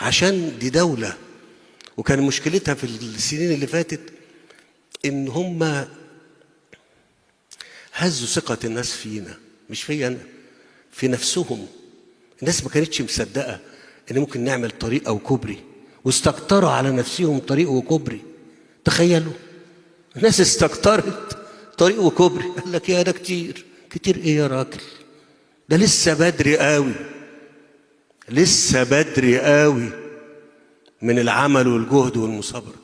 عشان دي دولة. وكان مشكلتها في السنين اللي فاتت إن هم هزوا ثقة الناس فينا، مش فيا أنا، في نفسهم. الناس ما كانتش مصدقة إن ممكن نعمل طريق أو كوبري، واستكتروا على نفسهم طريق وكوبري. تخيلوا الناس استكترت طريق وكوبري، قال لك يا ده كتير. كتير إيه يا راجل؟ ده لسه بدري قوي، لسه بدري قوي من العمل والجهد والمثابرة.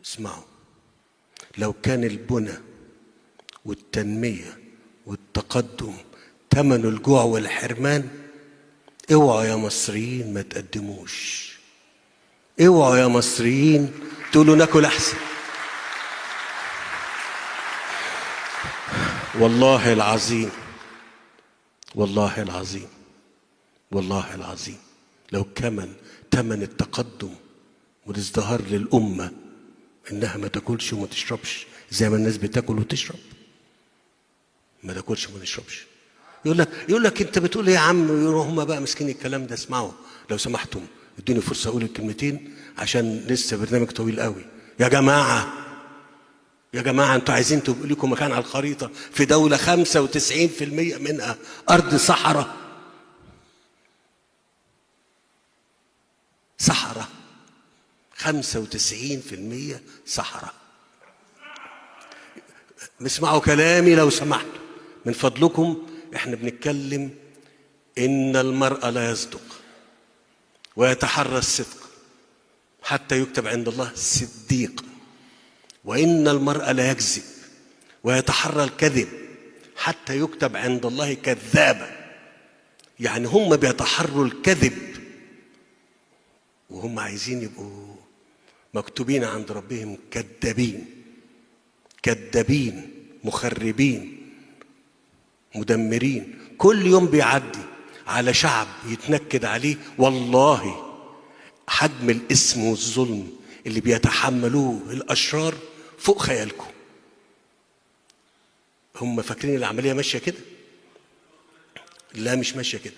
اسمعوا، لو كان البنى والتنمية والتقدم ثمن الجوع والحرمان، اوعوا يا مصريين ما تقدموش. اوعوا يا مصريين تقولوا ناكل احسن. والله العظيم، والله العظيم، والله العظيم، لو كمل ثمن التقدم والازدهار للأمة إنها ما تاكلش وما تشربش زي ما الناس بتاكل وتشرب، ما تاكلش وما تشربش. يقول لك أنت بتقول إيه يا عم؟ هم بقى ماسكين الكلام ده. اسمعوا لو سمحتم، ادوني فرصة أقول الكلمتين عشان لسه برنامج طويل قوي. يا جماعة، يا جماعة، أنتوا عايزين تبقوا لكم مكان على الخريطة في دولة 95% منها أرض صحراء، صحراء، 95% صحراء. اسمعوا كلامي لو سمحتوا من فضلكم. احنا بنتكلم إن المرء لا يصدق ويتحرى الصدق حتى يكتب عند الله صديق، وإن المرء لا يكذب ويتحرى الكذب حتى يكتب عند الله كذابا. يعني هم بيتحروا الكذب وهم عايزين يبقوا مكتوبين عند ربهم كذابين، كذابين، مخربين، مدمرين. كل يوم بيعدي على شعب يتنكد عليه، والله حجم الاسم والظلم اللي بيتحملوه الأشرار فوق خيالكم. هم فاكرين العملية ماشية كده؟ لا، مش ماشية كده.